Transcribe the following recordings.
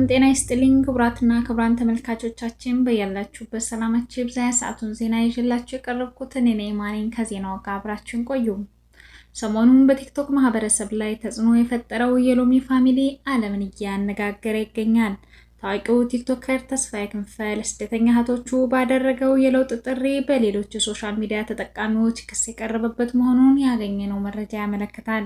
ጤና ይስጥልኝ ክቡራትና ክቡራን ተመልካቾቻችን፣ በያላችሁበት ሰላማችሁ ይብዛ። የሰዓቱን ዜና ይዤላችሁ የቀረብኩት እኔ ነኝ ማኔን። ከዜናው ጋር አብራችሁን ቆዩ። ሰሞኑን በቲክቶክ ማህበረሰብ ላይ ተጽዕኖ የፈጠረው የሎሚ ፋሚሊ ዓለምን እያነጋገረ ይገኛል። ታዋቂው ቲክቶከር ተስፋዬ ክንፈ ለስደተኛ እህቶቹ ባደረገው የለውጥ ጥሪ በሌሎች የ social media ተጠቃሚዎች ክስ የቀረበበት መሆኑን ያገኘነው መረጃ ያመለክታል።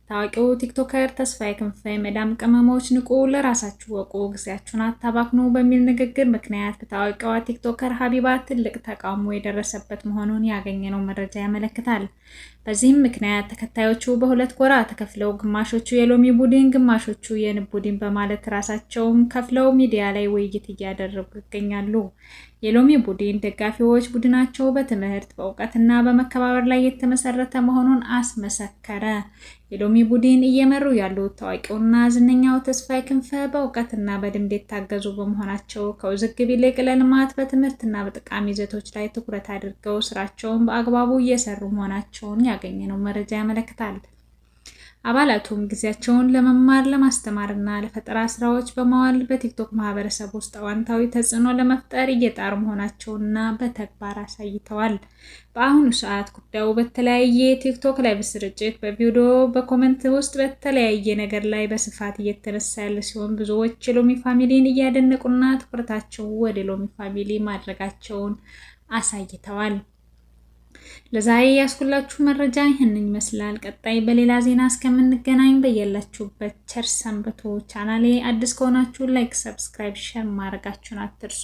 ታዋቂው ቲክቶከር ተስፋዬ ክንፈ የመዳም ቅመሞች ንቁ፣ ለራሳችሁ እወቁ፣ ጊዜያችሁን አታባክኑ በሚል ንግግር ምክንያት በታዋቂዋ ቲክቶከር ሀቢባ ትልቅ ተቃውሞ የደረሰበት መሆኑን ያገኘነው መረጃ ያመለክታል። በዚህም ምክንያት ተከታዮቹ በሁለት ጎራ ተከፍለው ግማሾቹ የሎሚ ቡድን፣ ግማሾቹ የንብ ቡድን በማለት ራሳቸውን ከፍለው ሚዲያ ላይ ውይይት እያደረጉ ይገኛሉ። የሎሚ ቡድን ደጋፊዎች ቡድናቸው በትምህርት፣ በእውቀትና በመከባበር ላይ የተመሰረተ መሆኑን አስመሰከረ። የሎሚ ቡድን እየመሩ ያሉት ታዋቂውና ዝነኛው ተስፋዬ ክንፈ በእውቀትና በልምድ የታገዙ በመሆናቸው ከውዝግብ ይልቅ ለልማት፣ በትምህርትና በጠቃሚ ይዘቶች ላይ ትኩረት አድርገው ስራቸውን በአግባቡ እየሰሩ መሆናቸውን ያገኘነው መረጃ ያመለክታል። አባላቱም ጊዜያቸውን ለመማር፣ ለማስተማርና ለፈጠራ ስራዎች በማዋል በቲክቶክ ማህበረሰብ ውስጥ አዎንታዊ ተጽዕኖ ለመፍጠር እየጣሩ መሆናቸውንና በተግባር አሳይተዋል። በአሁኑ ሰዓት ጉዳዩ በተለያየ ቲክቶክ live ስርጭት፣ በቪዲዮ፣ በ comment ውስጥ በተለያየ ነገር ላይ በስፋት እየተነሳ ያለ ሲሆን ብዙዎች የሎሚ ፋሚሊን እያደነቁና ትኩረታቸው ወደ ሎሚ ፋሚሊ ማድረጋቸውን አሳይተዋል። ለዛሬ ያስኩላችሁ መረጃ ይህንን ይመስላል። ቀጣይ በሌላ ዜና እስከምንገናኝ በያላችሁበት ቸር ሰንብቱ። ቻናሌ አዲስ ከሆናችሁ like፣ subscribe፣ share ማድረጋችሁን አትርሱ።